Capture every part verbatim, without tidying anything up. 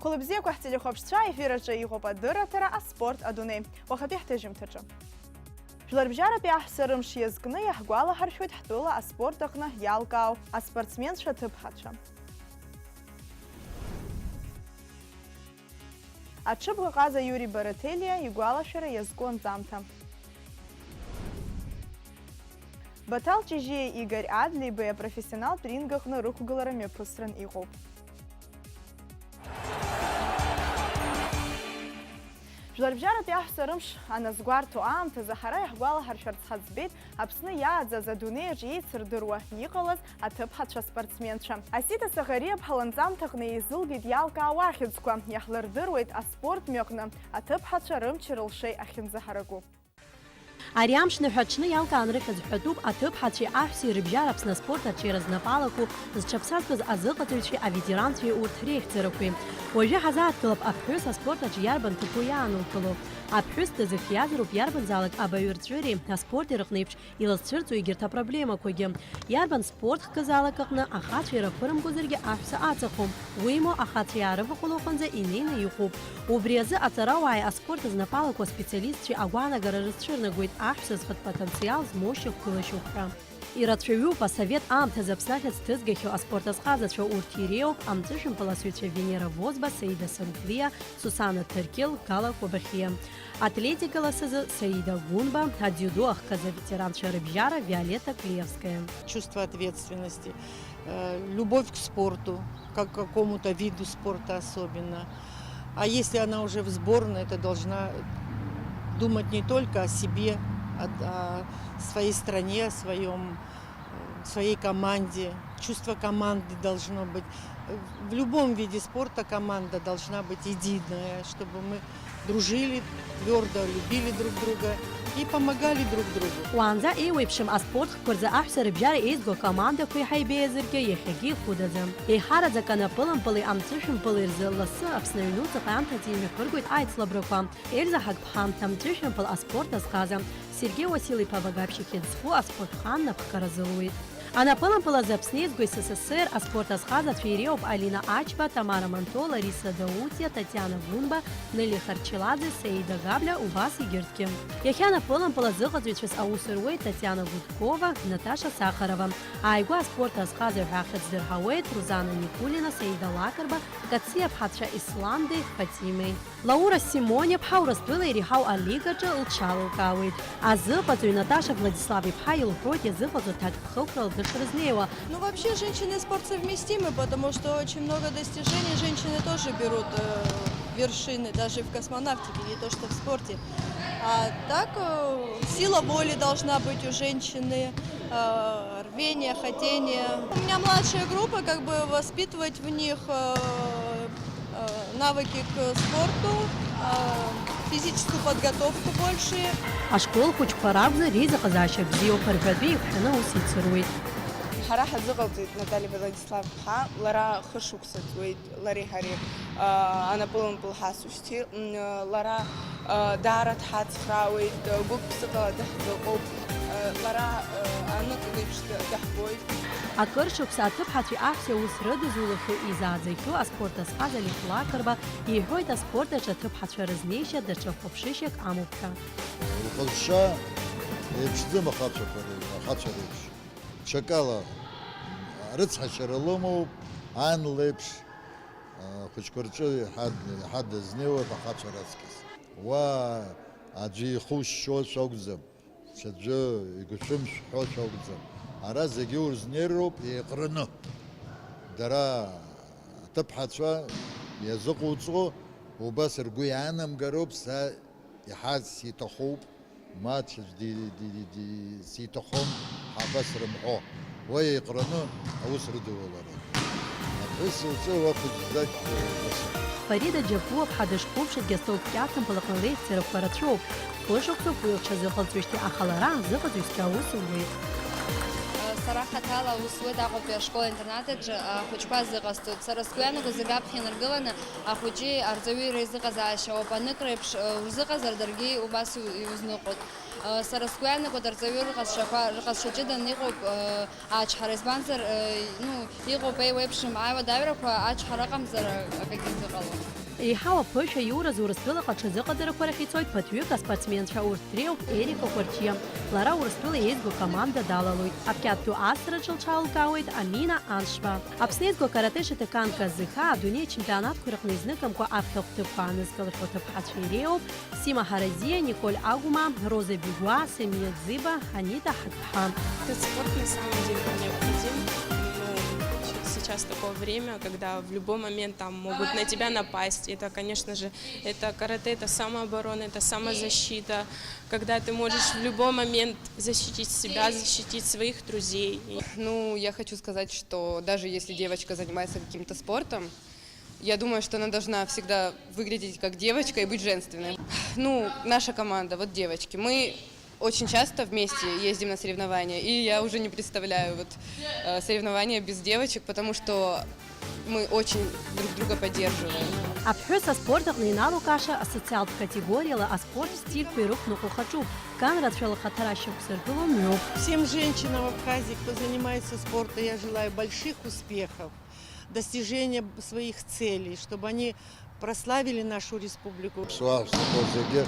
Хәылбзиақәа ҳтелехәаԥшцәа, ефир аҿы иҟоуп адырраҭара «Аспорт адунеи». Уахатәи ҳҭыжьымҭаҿы. Жәларбжьаратәи аҳәса рымш иазкны иаҳгәалаҳаршәоит ҳтәыла аспорт аҟны иалкаау аспортсменцәа аҭыԥҳацәа. Аҽыбӷаҟаза Иури Барателиа игәалашәара иазку анҵамҭа. Баҭал Ҷыжьиеи Игорь Адлеибеи апрофессионалтә ринг аҟны рықәгылара мҩаԥысран иҟоуп. Жәларбжьаратәи аҳәса рымш аназгәарҭо аамҭазы ҳара иаҳгәалаҳаршәарц ҳаӡбеит Аԥсны иааӡаз, адунеи аҿы еицырдыруа иҟалаз аҭыԥҳацәа спортсменцәа. Асида Саӷариаԥҳа ланҵамҭаҟны еизылгеит иалкаауа ахьӡқәа, иаҳлырдыруеит аспорт мҩаҟны аҭыԥҳацәа рымчи рылшеи ахьынӡаҳараку. Ари амш ныҳәа аҽны иалкаан рыхьӡ ҳәатәуп аҭыԥҳацәеи аҳәсеи рыбжьара Аԥсны аспорт аҿиара знапы алаку зҽаԥсазтәыз азыҟаҵаҩцәеи аветеранцәеи урҭ реихьӡарақәеи. Уажәы ҳазааҭгылап аԥҳәыс аспорт аҿы иарбан ҭыԥу иаанылкыло. Аԥҳәыс дазыхиазароуп иарбанзаалак абаҩрҵәыреи аспорти рыҟны еиԥш илазцәырҵуа егьырҭ апроблемақәагьы. Иарбан спорт хкызаалак аҟны ахацәа ирақәырымгозаргьы аҳәса аҵахом. Уимоу, ахацәа иаарывахәло аҟынӡа инеины иҟоуп. Убри азы аҵарауааи аспорт азнапы алаку аспециалистцәеи агәаанагара рызцәырнагоит аҳәса зхатә потенциал змоу шьақәгыла шьоук ҳәа. Ирацәаҩуп асовет аамҭазы Аԥсны ахьӡ ҭызгахьоу аспорт азҟазацәа, урҭ иреиуоуп амҵәышәымпыл асыҩцәа Венера Возба, Саида Сантлиа, Сусана Ҭырқьыл, Гала Кобахьиа. Атлетикала сазы Саида Гәынба, адзиудо ахкыз аветеранцәа рыбжьара Виолетта Клеевская. Чувство ответственности, э, любовь к спорту, как к какому-то виду спорта особенно. А если она уже в сборной, это должна думать не только о себе, о, о своей стране, о своем, э, своей команде. Чувство команды должно быть. В любом виде спорта команда должна быть единая, чтобы мы дружили, твердо любили друг друга и помогали друг другу. Уаанӡа еиуеиԥшым аспорт хкқәа рзы аҳәса рыбжьара еизго акомандақәа еиҳа ибеиазаргьы, иахьагьы ихәыдаӡам. Еиҳараӡак анапылампыли амҵәышәымпыли рзы лассы Аԥсны аҩнуҵаҟа анҭыҵ имҩаԥыргоит аицлабрақәа. Ельза Ҳагԥҳа, амҵәышәымпыл аспорт азҟаза, Сергеи Васил-иԥа Вагабшь ихьӡ зху аспортҟан напхгара зылуеит. Анапылампыл азы Аԥсны еизго С С С Р аспорт азҟазацәа иреиуоуп Алина Ачба, Тамара Манто, Лариса Даутиа, Татиана Гәынба, Нели Харчеладзе, Саида Габля, убас егьырҭгьы. Иахьа анапылампыл азыҟаҵаҩцәаз аус руеит Татиана Гудкова, Наташа Сахарова. Ааигәа аспорт азҟаза ҳәа ахьӡ дырҳауеит Рузана Никулина, Саида Лакрба, Кациа ԥҳацәа Исламдеи Фатимеи. Лаура Симониа-ԥҳа Урыстәыла иреиҳау алигаҿы лҽалылкаауеит. Азыҟаҵаҩ Наташа Владислав-иԥҳа илҳәоит иазыҟаҵо ҭакԥхықәра лгыш рызнеиуа. Ну, вообще, женщины и спорт совместимы, потому что очень много достижений женщины тоже берут, э, вершины, даже и в космонавтике, не то что в спорте. А так, э, сила воли должна быть у женщины, э, рвение, хотение. У меня младшая группа, как бы воспитывать в них, э, э, навыки к спорту, э, физическую подготовку большие. Ашкол хәыҷқәа ракәзар, реизыҟазаашьа бзиоуп, рҳәатәы еиқәҳәаны аус ицыруеит. Ҳара ҳазыҟалҵеит Натали Владислав-ԥҳа, лара хышықәса ҵуеит, лареи ҳареи, э, анапылампыл ҳасушьҭи. М, лара, э, даара дҳацхраауеит, э, гәык-ԥсыкала даҳзыҟоуп, э, лара, э, анык леиԥш д-, даҳбоит. Акыр шықәса аҭыԥҳацәеи аҳәсеи аус рыдызулахьоу, изааӡахьоу аспорт азҟаза Лех Лакрба иҳәоит, аспорт аҿы аҭыԥҳацәа рызнеишьа даҽа хәаԥшышьак амоуп ҳәа. Лҟазшьа еиԥшӡам ахацәақәа реи-, ахацәа реиԥш. Ҽакала рыцҳашьара лымоуп, ан леиԥш. Ахәыҷқәа рҿы иаҳа, иаҳа дазнеиуеит ахацәа раҵкыс. Уа аӡәы ихушьшьошәа акәӡам, ҽаӡәы игәышәымшәҳәошәа акәӡам. Ара зегьы урызнеироуп еиҟраны. Дара аҭыԥҳацәа иазыҟоуҵо убас ргәы иаанамгароуп, са иаҳа сиҭахуп. Ма даҽаӡә ди-, ди-, ди-, ди-, сиҭахом ҳәа абас рымҳәо, уа еиҟраны аус рыдулароуп. Аԥҳәыс лҿы уа хәыҷӡак, э, дасу. Фарида Џьапуа-ԥҳа дышқәыԥшызгьы астол кьаҭампыл аҟны леихьӡарақәа рацәоуп. Хәышықәсоуп уи лҽазыҟалҵоижьҭеи, аха лара азыҟаҵаҩцәгьа аус луеит. Э, с Ара хаҭала аус зуеит Аҟәатәи ашкол-интернат аҿы ахәыҷқәа зыҟасҵоит. Сара сгәы иаанагоит, зегь аԥхьа инаргыланы ахәыҷи арҵаҩи реизыҟазаашьа ауп. Анык реиԥш, э, узыҟазар, даргьы убас иу-, иузныҟәоит. Э, сара сгәы иаанагоит, арҵаҩы рҟазшьақәа, рҟазшьа ҷыданы иҟоуп, э, ачҳара, избанзар, э, ну, иҟоуп еиуеиԥшым аиуадаҩрақәа, ачҳара ыҟамзар, акагьы зыҟалом. Еиҳау аԥышәа иураз Урыстәылаҟа аҽазыҟаҵарақәа рахь ицоит ԥыҭҩык аспортсменцәа, урҭ реиуоуп Ерика Кәарҷиа. Лара Урыстәыла еизго команда далалоит. Аԥхьатәу асраҿы лҽалкаауеит Амина Аншба. Аԥсны еизго акарате Шотоканка зыхаа адунеи ачемпионатқәа рыҟны изныкымкәа аԥхьахә ҭыԥқәа аанызкылахьоу аҭыԥҳацәа иреиуоуп Сима Ҳаразиа, Николь Агәма, Роза Бигәаа, Самиа Ӡиба, Анита Ҳақԥҳа. Этот спорт на самом деле необходим. Ну, сейчас такое время, когда в любой момент там могут на тебя напасть. Это, конечно же, это каратэ, это самооборона, это самозащита. Когда ты можешь в любой момент защитить себя, защитить своих друзей. Ну, я хочу сказать, что даже если девочка занимается каким-то спортом, я думаю, что она должна всегда выглядеть как девочка и быть женственной. Ну, наша команда, вот девочки, мы очень часто вместе ездим на соревнования, и я уже не представляю вот, э, соревнования без девочек, потому что мы очень друг друга поддерживаем. Аԥҳәыс аспорт аҟны иналукааша асоциалтә категориала аспорт стильқәа ирықәныҟәо хаҿуп. Ганрацәала ахаҭара шьақәзыргыло мҩоуп. Всем женщинам в Абхазии, кто занимается спортом, я желаю больших успехов, достижения своих целей, чтобы они прославили нашу республику. Ԥсуа ҳәсақәа зегьы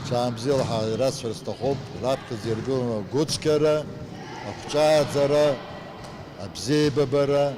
цәаамзиала ҳәа ирасҳәар сҭахуп, раԥхьаӡа иргыланы агәыцқьара, ақәҿааӡара, абзиеибабара.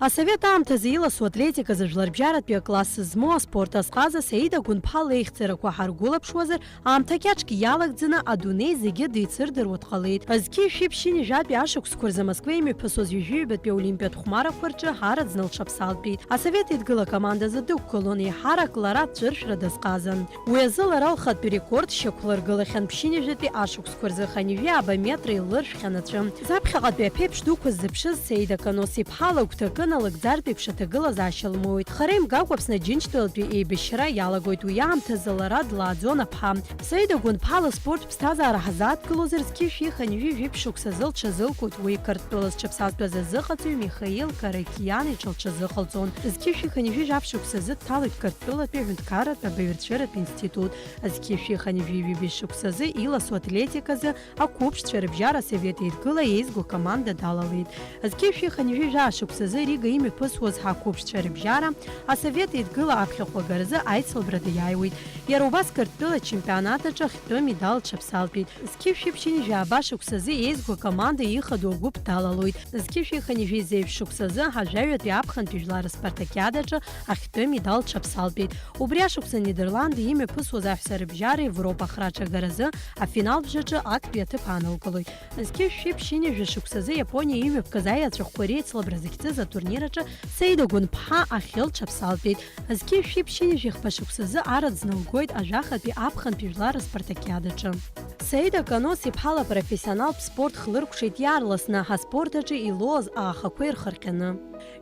Асовет аамҭазы иласу атлетиказы жәларбжьаратәи акласс змоу аспорт азҟаза Саида Гәынԥҳа леихьӡарақәа ҳаргәылаԥшуазар, аамҭа кьаҿк иалагӡаны адунеи зегьы дицырдыруа дҟалеит. Зқьи жәшәи ԥшьынҩажәатәи ашықәсқәа рзы Москва имҩаԥысуаз ҩажәи ҩбатәи аолимпиатә хәмарақәа рҿы араӡны лҽаԥсалтәит. Асовет Еидгыла акомандазы дықәгылон, еиҳарак лара аҵәыршәра дазҟазан. Уи азы лара лхатә рекорд шьақәлыргылахьан ԥшьынҩажәатәи ашықәсқәа рзы хынҩажәи ааба метра илыршәхьан аҵәы. Заԥхьаҟатәи аԥеиԥш дуқәа ззыԥшыз Саида Канос-иԥҳа лыгәҭакы налыгӡартә еиԥш аҭагылазаашьа лмоуит. Хара имгакәа Аԥсны Аџьынџьтәылатәи еибашьра иалагоит, уи аамҭазы лара длааӡон аԥҳа. Саида Гәынԥҳа лыспорт ԥсҭазаара ҳзааҭгылозар, зқьи жәшәи хынҩажәи жәиԥшь шықәсазы лҽазылкуеит уи, Қырҭтәыла зҽаԥсазтәыз азыҟаҵаҩ Михаил Каракиан иҿы лҽазыҟалҵон. Зқьи жәшәи хынҩажәи жәаф шықәсазы дҭалоит Қырҭтәылатәи аҳәынҭқарратә абаҩрцәыратә институт. Зқьи жәшәи хынҩажәи ҩажәи шықәсазы иласу атлетиказы ақәыԥшцәа рыбжьара Асовет Еидгыла еизго команда далалеит. Зқьи жәшәи хынҩажәи жәаа шықәсазы Рига имҩаԥысуаз ҳақәыԥшцәа рыбжьара Асовет Еидгыла аԥхьахә агаразы аицлабра даиааиуеит. Иара убас Қырҭтәыла ачемпионат аҿы ахьтәы медал лҽаԥсалтәит. Зқьи жәшәи ԥшьынҩажәи ааба шықәсазы еизго акоманда ихадоу агәыԥ далалоит. Зқьи жәшәи хынҩажәи зеижә шықәсазы ажәаҩатәи аԥхынтәи жәлар рыспартакиадаҿы ахьтәы медал лҽаԥсалтәит. Убри ашықәса Нидерланды имҩаԥысуаз аҳәса рыбжьара Европа ахраҿагаразы афинал бжаҿы актәи аҭыԥ аанылкылоит. Зқьи жәшәи ԥшьынҩажәи шықәсазы Иапониа имҩаԥгаз аиаҵәахқәа реицлабра захьӡыз атурнир аҿы Саида Гәынԥҳа ахьы лҽаԥсалтәит. Зқьи жәшәи ԥшьынҩажәи хԥа шықәсазы араӡны лгоит ажәахатәи аԥхынтәи жәлар рыспартакиадаҿы. Саида Канос-иԥҳа лапрофессионалтә спорт хлыркәшеит иаарласны, аспорт аҿы илоуаз аахақәа ирхырҟьаны.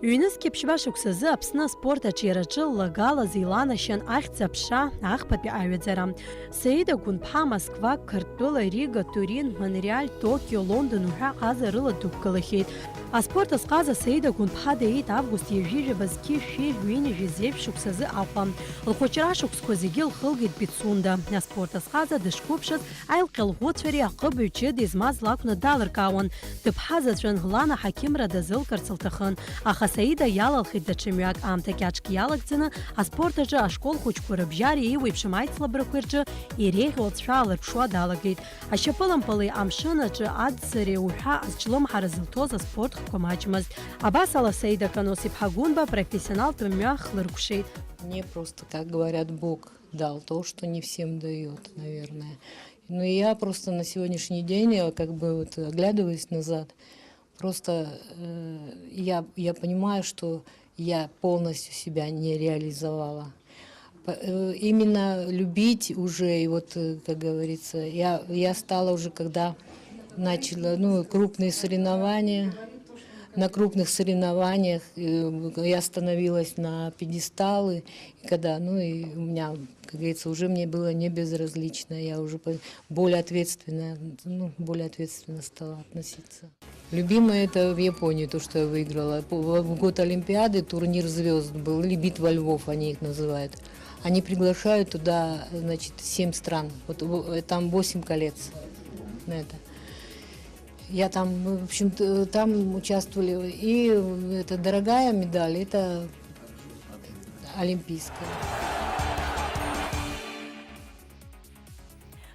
Ҩнызқьи ԥшьба шықәсазы Аԥсны аспорт аҿиараҿы ллагала зеиланашьан ахьӡ-аԥша, ахԥатәи аҩаӡара. Саида Гәынԥҳа Москва, Қырҭтәыла, Рига, Турин, Монреаль, Токио, Лондон уҳәа ҟаза рыла дықәгылахьеит. Аспорт азҟаза Саида Гәынԥҳа даиит август ҩажәи жәаба зқьи жәшәи ҩынҩажәи зеижә шықәсазы Аҟәа. Лхәыҷра шықәсқәа зегьы лхылгеит Пицунда. Аспорт азҟаза дышқәыԥшыз, аилҟьа лӷәыцәареи аҟыбаҩ ҷыдеи змаз лакәны далыркаауан. Дыԥҳазаҵәын, лан аҳақьымра дазылкырц лҭахын, аха Саида иалалхит даҽа мҩак, аамҭа кьаҿк иалагӡаны аспорт аҿы ашкол хәыҷқәа рыбжьара еиуеиԥшым аицлабрақәеи рҿы иреиӷьу алҵшәа аалырԥшуа далагеит. Ашьапылампыли амшын аҿы аӡӡареи уҳәа азҿлымҳара зылҭоз аспорт хкқәа маҷмызт. Абасала Саида Канос-иԥҳа Гәынба профессионалтә мҩа хлыркәшеит. Мне просто, как говорят, Бог дал то, что не всем дают, наверное. Но я просто на сегодняшний день, я как бы вот оглядываясь назад, просто, э, я, я понимаю, что я полностью себя не реализовала. П-, э, именно любить уже, и вот, э, как говорится, я, я стала уже, когда начала, ну, крупные соревнования, На крупных соревнованиях, э, я становилась на пьедесталы, и когда, ну, и у меня, как говорится, уже мне было не безразлично, я уже по-, более ответственно, ну, более ответственно стала относиться. Любимое — это в Японии, то, что я выиграла. По-, в в год Олимпиады турнир звезд был, или битва львов они их называют. Они приглашают туда, значит, семь стран. Вот в-, э, там восемь колец на это. Я там, в общем-то, там участвовали. И это дорогая медаль, это олимпийская.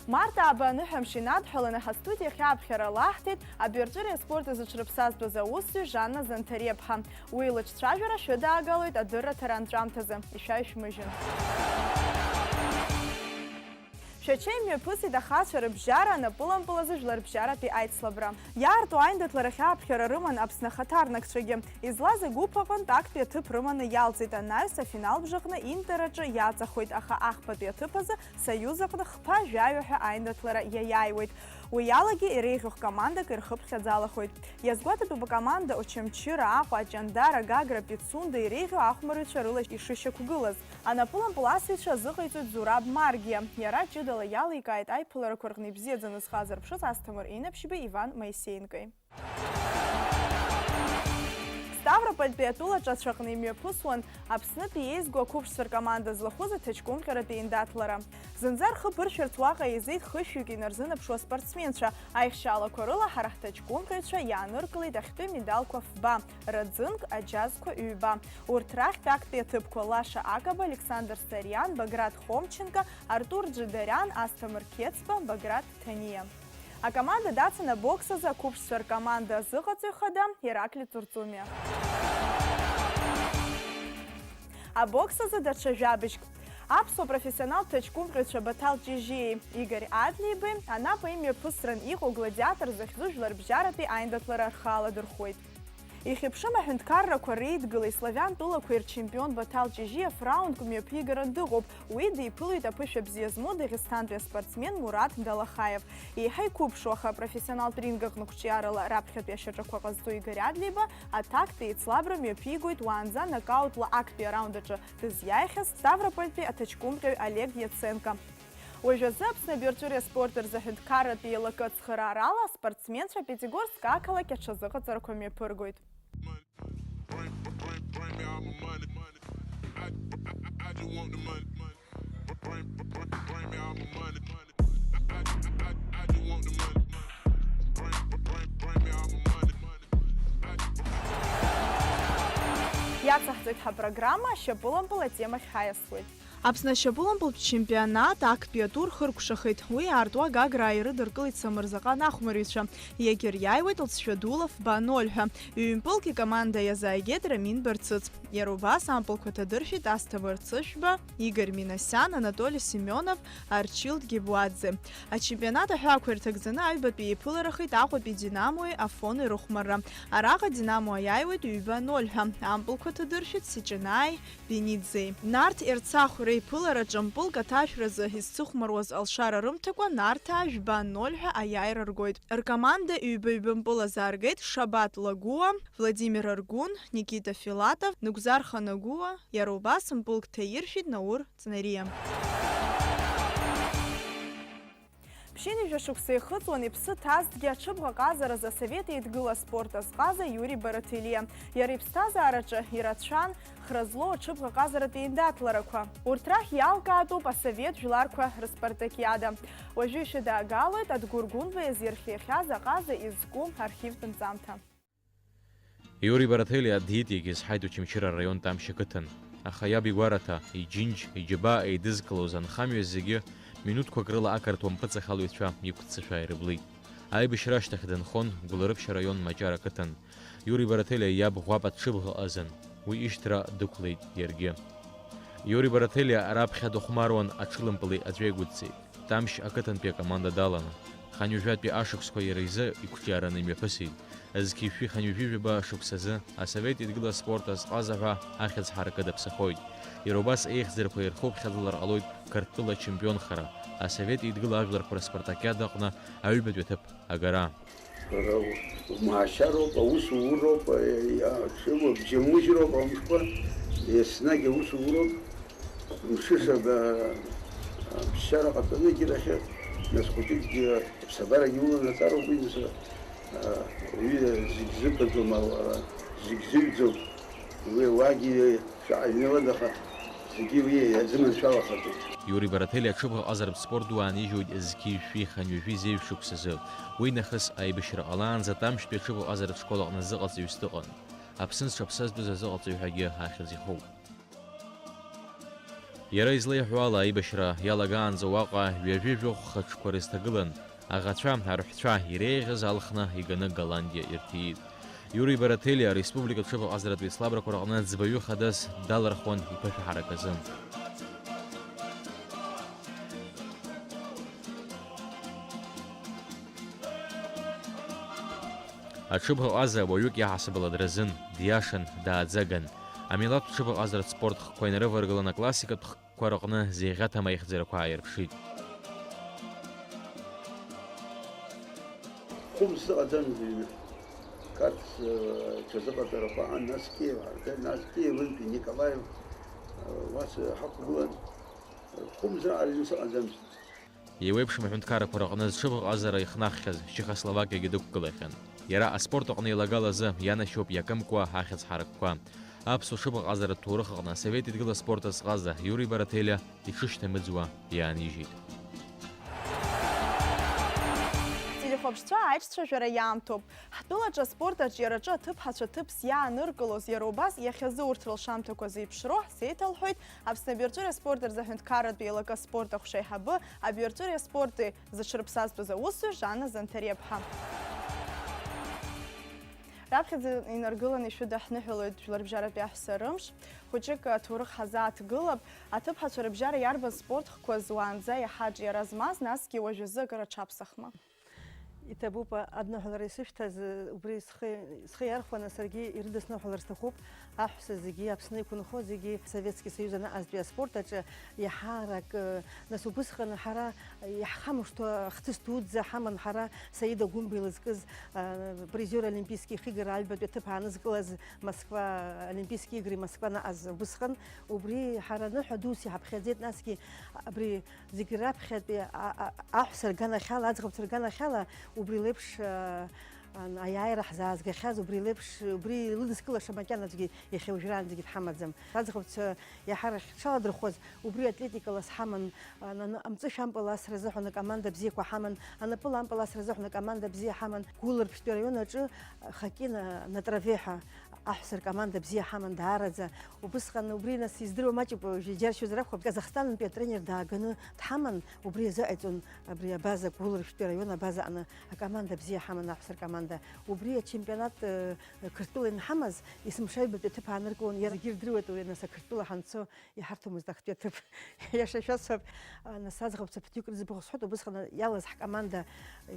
Март ааба аныҳәамш инадҳәаланы ҳастудиахь аԥхьара лаҳҭеит абаҩрҵәыреи аспорти зыҽрыԥсазтәыз аусзуҩ Жанна Занҭариаԥҳа. Уи лыҿцәажәара шәыдаагалоит адырраҭара анҵәамҭазы. Ишәаҩшәмыжьын. Шәачеи мҩаԥысит ахацәа рыбжьара анапылампыл азы жәларбжьаратәи аицлабра. Иаарту аиндаҭларахь аԥхьара рыман Аԥсны ахаҭарнакцәагьы. Излаз агәыԥ аҟынтә актәи аҭыԥ рыманы иалҵит анаҩс, афиналбжаҟны Интераҿы иаҵахоит, аха ахԥатәи аҭыԥ азы Союз аҟны хԥа жәаҩа ҳәа аиндаҭлара иаиааиуеит. Уи алагьы иреиӷьу х-командак ирхыԥхьаӡалахоит. Иазгәаҭатәуп акоманда Очамчыра, Аҟәа, Аҷандара, Гагра, Пицунда иреиӷьу ахәмарыҩцәа рыла ишышьақәгылаз. Анапылампыл асыҩцәа азыҟаиҵоит Зураб Маргиа. Иара ҷыдала иаликааит аиԥыларақәа рҟны ибзиаӡаны зхы азырԥшыз Асҭамыр Инап-шьбеи Иван Моисеенкои. Ставропольтәи атәылаҿацә аҟны имҩаԥысуан Аԥснытәи еизго ақәыԥшцәа ркоманда злахәыз аҭаҷкәымҟьаратәи еиндаҭлара. Зынӡа рхы ԥыршәарц уаҟа еизеит хышәҩык инарзынаԥшуа спортсменцәа. Аихшьаалақәа рыла ҳара ҳҭаҷкәымҟьаҩцәа иааныркылеит ахьтәы медалқәа фба, раӡынк, аџьазқәа ҩба. Урҭ рахьтә актәи аҭыԥқәа Лаша Акаба, Александр Сариан, Баграт Хомченко, Артур Џьыдариан, Асҭамыр Қьецба, Баграт Ҭаниа. Акоманда дацын абокс азы ақәыԥшцәа ркоманда азыҟаҵаҩ хада Ираклий Ҵурҵумиа. Абокс азы даҽа жәабжьк. Аԥсуа профессионалтә ҭаҷкәымҟьаҩцәа Баҭал Ҷыжьиеи Игорь Адлеибеи Анапа имҩаԥысран иҟоу Гладиатор захьӡу жәларбжьаратәи аиндаҭлара рхы аладырхәуеит. Ихьыԥшым аҳәынҭқаррақәа реидгылеи славиан тәылақәеи рчемпион Баҭал Ҷыжьиа фраундк мҩаԥигаран дыҟоуп. Уи диԥылоит аԥышәа бзиа змоу дагестантәи аспортсмен Мурат Далахаев. Еиҳа иқәыԥшу, аха апрофессионалтә ринг аҟны қәҿиарала раԥхьатәи ашьаҿақәа ҟазҵо Игорь Адлеиба аҭактә еицлабра мҩаԥигоит уаанӡа нокаутла актәи араунд аҿы дызиааихьаз Ставропольтәи аҭаҷкәымҟьаҩ Олег Иаценко. Уажәазы Аԥсны абаҩрҵәыреи аспорти рзы аҳәынҭқарратә еилакы ацхыраарала аспортсменцәа Пятигорск ақалақь аҽазыҟаҵарақәа мҩаԥыргоит. Иацаҳҵоит ҳапрограмма, ашьапылампыл атемахь ҳаиасуеит. Аԥсны ашьапылампылтә чемпионат актәи атур хыркәшахеит. Уи аартуа Гаграа ирыдыркылеит Самырзаҟан ахәмарҩцәа. Иагьыриааиуеит лҵшәа дула фба ноль ҳәа. Ҩ-мпылк икоманда иазааигеит Рамин Барцыц. Иара убас ампылқәа ҭадыршәит Асҭамыр Цышәба, Игорь Минасиан, Анатоли Семионов, Арчил Дгебуаӡе. Ачемпионат аҳәаақәа ирҭагӡаны аҩбатәи еиԥыларахеит Аҟәатәи Динамои Афони рыхәмарра. Араҟа Динамо аиааиуеит ҩба ноль ҳәа. Ампылқәа ҭадыршәит Сиҷанааи Бениӡеи. Нарҭ Ерцахә реиԥылараҿы мпылк аҭашәразы изцыхәмаруаз алшара рымҭакәа Нарҭаа жәба ноль ҳәа аиааира ргоит. Ркоманда ҩба-ҩба мпыл азааргеит Шабаҭ Лагәыуа, Владимир Аргәын, Никита Филатов, Нугзар Ханагәыуа, иара убас мпылк ҭаиршәит Наур Ҵнариа. Ԥшьынҩажәа шықәса ихыҵуан иԥсы ҭазҭгьы аҽыбӷаҟазаразы Асовет Еидгыла аспорт азҟаза Иури Бараҭелиа. Иара иԥсҭазаараҿы ирацәан хра злоу аҽыбӷаҟазаратә еиндаҭларақәа. Урҭ рахь иалкаатәуп Асовет жәларқәа рыспартакиада. Уажәы ишәыдаагалоит Адгәыр Гәынба иазирхиахьаз аҟаза изку архивтә нҵамҭа. Иури Бараҭелиа диит иагьазҳаит Очамчыра араион Тамшь ақыҭан. Аха иаб игәараҭа, иџьынџь, иџьабаа еидызкылоз анхамҩа зегьы минуҭқәак рыла ақырҭуа мпыҵахалаҩцәа иқәццышәаа ирыблит. Аибашьра ашьҭахь дынхон Гәылрыԥшь араион Маҷара ақыҭан. Иури Бараҭелиа иаб ӷәӷәа аҽыбӷа ыҟазан, уи ишьҭра дықәлеит иаргьы. Иури Бараҭелиа раԥхьа дыхәмаруан аҽылымпыли аҵәеигәыдҵеи. Тамшь ақыҭантәи акоманда даланы, хынҩажәатәи ашықәсқәа иара изы иқәҿиараны имҩаԥысит. Зқьи жәшәи хынҩажәи жәаба шықәсазы Асовет Еидгыла аспорт азҟаза ҳәа ахьӡ ҳаракы даԥсахоит. Иара убас еихьӡарақәа ирхуԥхьаӡалар ҟалоит Қырҭтәыла ачемпионхара, Асовет Еидгыла ажәларқәа рыспартакиада аҟны аҩбатәи аҭыԥ агара. Ара умаашьароуп, аусуроуп, аҽыбжьамыжьроуп амшқәа, еснагь аусуроуп. Мшышаба аԥсшьара ҟаҵаны егьирахьы, нас хәыҷыкгьы аԥсабарагьы уланаҵароуп, уи нас, а, уи зегь зыҟаӡом, а, зегь зыҩӡом. Уи ауаагьы шәаҳа иҩналан, аха зегьы уи иазыманшәалахаӡом. Иури Бараҭелиа аҽыбӷаҟазаратә спорт ду аанижьуеит зқьи жәшәи хынҩажәи зеижә шықәсазы. Уи нахыс аибашьра ҟалаанӡа Тамшьтәи аҽыбӷаҟазаратә школ аҟны азыҟаҵаҩыс дыҟан. Аԥсны зҽаԥсазтәыз азыҟаҵаҩ ҳәагьы ахьӡ ихоуп. Иара излеиҳәо ала, аибашьра иалагаанӡа уаҟа ҩажәи жәохә хаҿқәа рызҭагылан, аӷацәа, арҳәцәа иреиӷьыз алхны иганы Голландиа ирҭиит. Иури Бараҭелиа ареспублика аҽыбӷаҟазаратә еицлабрақәа рҟны ӡбаҩы хадас далырхуан иԥышәаҳарак азы. Аҽыбӷаҟаза уаҩык иаҳасабала дразын, диашан, дааӡаган. Амилаҭтә ҽыбӷаҟазаратә спорт хкқәа инарываргылан, аклассикатә хкқәа рҟны зеиӷьаҭам аихьӡарақәа ааирԥшит. Хәымз сыҟаӡамызт аҩны. Қарҭ, э, ҽазыҟаҵарақәа аан, нас Киев ҳарган, нас Киевынтәи Николаев, э, уа сҳақәгылан. Хәымз аан аҩны сыҟаӡамызт. Еиуеиԥшым аҳәынҭқаррақәа рыҟны зҽыбӷаҟазара ихнаххьаз Чехословакиагьы дықәгылахьан. Иара аспорт аҟны еилагалазы ианашьоуп иакымкәа ахьӡ ҳаракқәа. Аԥсуа ҽыбӷаҟазаратә ҭоурых аҟны асовет еидгыла аспорт азҟаза Иури Бараҭелиа иҽышьҭамыӡуа иаанижьит. Телехәаԥшцәа аиҿцәажәара иаамҭоуп. Ҳтәылаҿы аспорт аҿиараҿы аҭыԥҳацәа ҭыԥс иааныркылоз, иара убас иахьазы урҭ рылшамҭақәа зеиԥшроу ҳзеиҭалҳәоит Аԥсны абиаҿыреи аспорти рзы аҳәынҭқарратә еилакы аспорт ахәшеи аиҳабы, абиаҿыреи аспорти зыҽрыԥсазтәыз аусзуҩ Жанна Занҭариаԥҳа. Раԥхьаӡа инаргыланы ишәыдаҳныҳәалоит Жәларбжьаратәи аҳәса рымш. Хәыҷык аҭоурых ҳазааҭгылап. Аҭыԥҳацәа рыбжьара иарбан спорт хкқәаз уаанӡа иаҳа аҿиара змаз, насгьы уажәазы акыр аҽаԥсахма? Иҭабуп, адныҳәалара исышәҭаз, убри схы, схы иархәаны саргьы ирыдысныҳәалар сҭахуп. Аҳәса зегьы, Аԥсны иқәынхо зегьы, Советски Союз анаҟазтәи аспорт аҿы иаҳарак, нас убысҟан ҳара иаҳхамышҭуа ахҭыс дуӡӡа ҳаман ҳара, Саида Гәымба илызкыз, а, призер олимпийски ихигара аҩбатәи аҭыԥ аанызкылаз Москва, Олимпийские игры Москва анаҟаз убысҟан, убри ҳара ныҳәа дус иҳаԥхьаӡеит, насгьы абри Зегь раԥхьатәи а-, а-, аҳәса рганахьала, аӡӷабцәа рганахьала убри леиԥш, а, ан-, аиааира ҳзаазгахьаз, убри леиԥш, убри илыдыскылаша макьанаӡәгьы иахьа уажәраанӡагьы дҳамаӡам. Аӡӷабцәа иаҳа рыхьҽаладырхәуаз убри атлетикала сҳаман, а, наны-, амҵышә ампыл асра азыҳәан акоманда бзиақәа ҳаман, анапыла ампыл асра азыҳәан акоманда бзиа ҳаман. Гәылрыԥшьтәи араион аҿы, а, хоккеи на, на траве ҳәа аҳәса ркоманда бзиа ҳаман даараӡа. Убысҟан убри, нас, издыруа маҷуп, џьаршьозар акәхап, Казахстанынтәи атренер дааганы дҳаман, убри иазыҟаиҵон абри абаза, Гәылрыԥшьтәи араион абаза аҟны акоманда бзиа ҳаман, аҳәса ркоманда. Убри ачемпионат, э, Қырҭтәыла ианҳамаз, есымша аҩбатәи аҭыԥ ааныркылон, иара зегьы ирдыруеит, уи, нас, ақырҭтәыла ҳанцо иҳарҭомызт актәи аҭыԥ. Иаша шәасҳәап, а, нас аӡӷабцәа ԥыҭҩык рзы быхәсҳәоит, убысҟан иалаз ҳкоманда,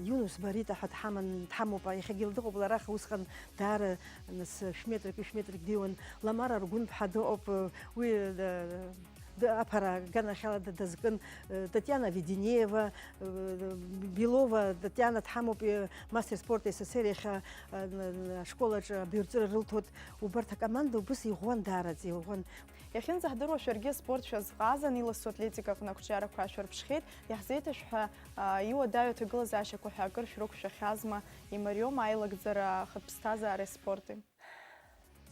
Иунус Барита ҳәа дҳаман, дҳамоуп, иахьагьы дыҟоуп лара, аха усҟан даара, нас, шә-метрак, ҩышә-метрак диуан. Ламара Аргәынԥҳа дыҟоуп, уи, да, да, аԥара аганахьала да-, дазкын, Татиана Веденеева, Белова Татиана дҳамоуп, мастер спорта С С С Р иахьа, а, н-, н-, ашкол аҿы абаҩрҵәыра рылҭоит. Убарҭ акоманда убыс иӷәӷәан, даараӡа иӷәӷәан. Иахьынӡаҳдыруа шәаргьы аспорт шәазҟазан, иласу атлетика аҟны ақәҿиарақәа шәырԥшхьеит. Иаҳзеиҭашәҳәа, а, иуадаҩу аҭагылазаашьақәа ҳәа акыр шәрықәшәахьазма, имариоума аилагӡара ахатә ԥсҭазаареи аспорти?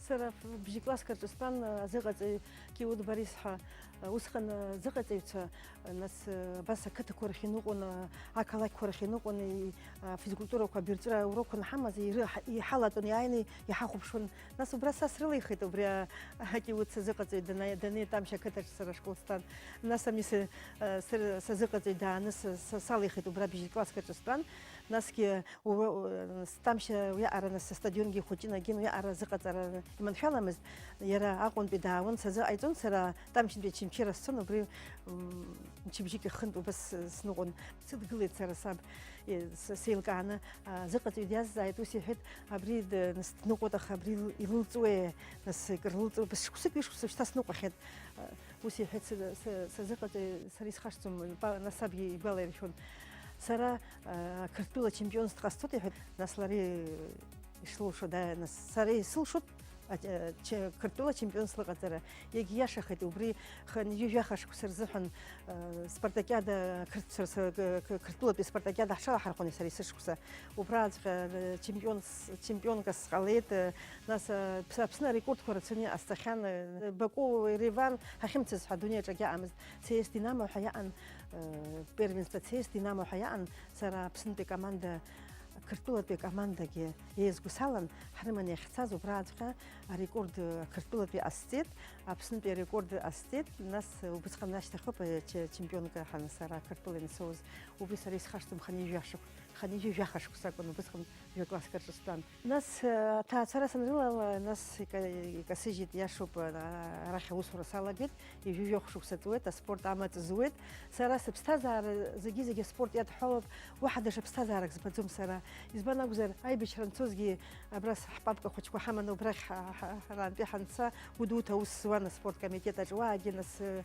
Сара бжьыкласск аҿы стәан, а, азыҟаҵаҩ Киут Борис ҳәа, а, усҟан, а, азыҟаҵаҩцәа, а, нас, а, абас ақыҭақәа рахь иныҟәон, а, ақалақьқәа рахь иныҟәон, и-, а, физкультурақәа, абаҩрҵәыра урокқәа анҳамаз, иры-, ҳа-, иҳалатәон, иааины иҳахәаԥшуан. Нас убра са срылихит, убри а-, акиут сазыҟаҵаҩ дана-, данеит Тамшь ақыҭаҿ сара ашкол стәан. Нас ами са-, а, сыр-, сазыҟаҵаҩ дааны са-, са-, салихит, убра бжьыкласск аҿы стәан. Насгьы ура-, у-, Тамшь уиаҟара нас астадионгьы ихәыҷын, агьын уиаҟара азыҟаҵара иманшәаламызт. Иара Аҟәантәи даауан, сазыҟаиҵон сара, Тамшьынтәи Очамчыра сцон, убри, м, мчыбжьык ихынтә убас сныҟәон. Сыдгылеит сара саб, е, с-, сеилкааны, а, зыҟаҵаҩ диазҵааит, ус иҳәеит, абри д-, нас дныҟәоит, аха абри ил-, илылҵуеи, нас икрылҵуеи, бызшықәсык ҩышықәса шьҭа сныҟәахьеит. А, ус иҳәеит, са-, са-, сазыҟаҵаҩ, сара исхашҭӡом, ба-, нас саб игәалаиршәон. Сара ақырҭтәыла чемпионс дҟасҵоит, иҳәеит, нас лара ишылшо, да, нас сара исылшоит, а, ч-, Қырҭтәыла чемпионс лыҟаҵара. Иагьиашахеит, убри хынҩажәи жәаха шықәса рзыҳәан, а, спартакиада, қырҭ-, сара, с-, қ-, қ-, Қырҭтәылатәи спартакиада ҳҽалаҳархәон сара есышықәса. Убраҵәҟьа, а, чемпионс, чемпионка сҟалеит, а, нас, а, Ԥс-, Аԥсны арекордқәа рацәаны иҟасҵахьан, а, Баку, Ереван ҳахьымцаз ҳәа адунеи аҿы акгьы ыҟамызт. Ц С Динамо ҳәа иаҟан, э, первенство Ц С Динамо ҳәа иаҟан, сара Аԥснытәи команда, Қырҭтәылатәи командагьы еизгәа салан, ҳрыманы иахьцаз убраҵәҟьа арекорд, э, Қырҭтәылатәи ҟасҵеит, Аԥснытәи арекорд ҟасҵеит, нас, э, убысҟан ашьҭахьоуп, э, ч-, чемпионка ҳәа сара Қырҭтәыла иансоуз, убри сара исхашҭуам, хынҩажәи жәаха шықә-, хынҩажәи жәаха шықәса акәын, убысҟан жәа-класск аҿы стәан. Нас, э, аҭаацәара санрылала, нас ика-, икасыжьит, иашоуп, ара-, арахь аусура салагеит, ҩажәи жәохә шықәса ҵуеит, аспорт амаҵ зуеит. Сара сыԥсҭазаара зегьы-зегьы аспорт иадҳәалоуп, уаҳа даҽа ԥсҭазаарак збаӡом сара. Избан акәзар, аибашьра анцозгьы абра с-, ҳпапка хәыҷқәа ҳаманы убрахь ҳа-, ҳа-, ҳарантәи ҳанца, Гәдоуҭа аус зуан аспорт комитет аҿы, уаагьы нас, э,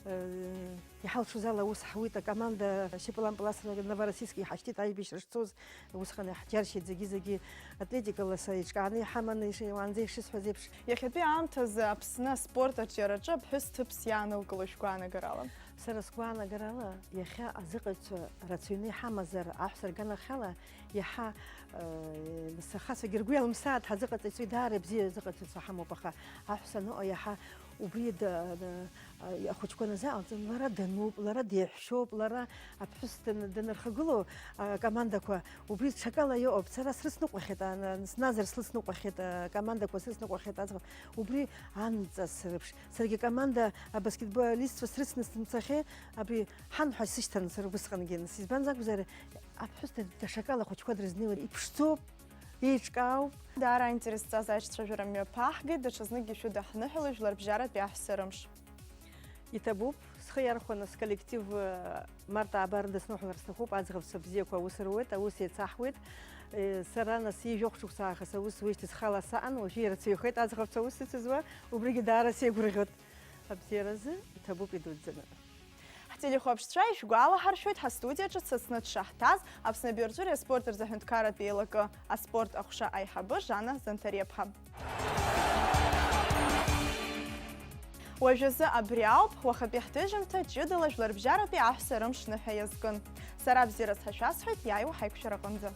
э, Иҳалшоз ала аус ҳуит, акоманда шьапылампыласра Новороссийск иҳашьҭит аибашьра шцоз, усҟан иаҳџьаршьеит зегьы-зегьы, атлетикала са еиҿкааны иҳаманы иш-, уаанӡа ишысҳәаз еиԥш. Иахьатәи аамҭазы Аԥсны аспорт аҿиараҿы аԥҳәыс ҭыԥс иаанылкыло шәгәаанагарала? Сара сгәаанагарала, иахьа азыҟаҩцәа рацәаҩны иҳамазар, аҳәса рганахьала иаҳа, э, сахацәагьы ргәы иалымсааит, ҳазыҟаҵаҩцәа даара ибзиа азыҟаҵаҩцәа ҳамоуп, аха аҳәса аныҟоу иаҳа Убри да-, да-, а, ахәыҷқәа назааҟарҵон, лара дануп, лара деиҳәшьоуп, лара аԥҳәыс даны, данырхагылоу, а, акомандақәа, убри ҽакала иҟоуп. Сара срыцныҟәахьеит, а, на-, сназар слыцныҟәахьеит, а, акомандақәа срыцныҟәахьеит аӡӷаб. Убри анҵа срыԥш. Саргьы акоманда абаскетболистцәа срыцны сымцахьеит, абри ҳан ҳәа сышьҭан сара убысҟангьы. Избанзар акәзар, аԥҳәыс да-, даҽакала ахәыҷқәа дрызнеиуеит, иԥшӡоуп. Еиҿкаауп. Даара аинтерес зҵаз аиҿцәажәара мҩаԥаҳгеит, даҽазныкгьы шәыдаҳныҳәалоит Жәларбжьаратәи аҳәса рымш. Иҭабуп, схы иархәаны сколлектив, э, март ааба рыдысныҳәалар сҭахуп, аӡӷабцәа бзиақәа аус руеит, аус еицаҳуеит. Э, сара нас ҩажәи жәохә шықәса аахыс аус зуеижьҭеи схала саан, уажәы ирацәаҩхеит аӡӷабцәа аус ицызуа, убригьы даара сеигәырӷьоит. Абзиаразы иҭабуп идуӡӡаны. Ҳтелехәаԥшцәа ишәгәалаҳаршәоит, ҳастудиаҿы дсасны дшаҳҭаз Аԥсны абиуаҿыреи аспорт рзы аҳәынҭқарратә еилакы аспорт аҟәша аиҳабы Жана Занҭариаԥҳа. Уажәазы абри ауп, уахатәи ҳҭыжьымҭа ҷыдала Жәларбжьаратәи аҳәса рымш ныҳәа иазкын. Сара бзиарас ҳәа шәасҳәоит, иааиуа ҳаиқәшәараҟынӡа.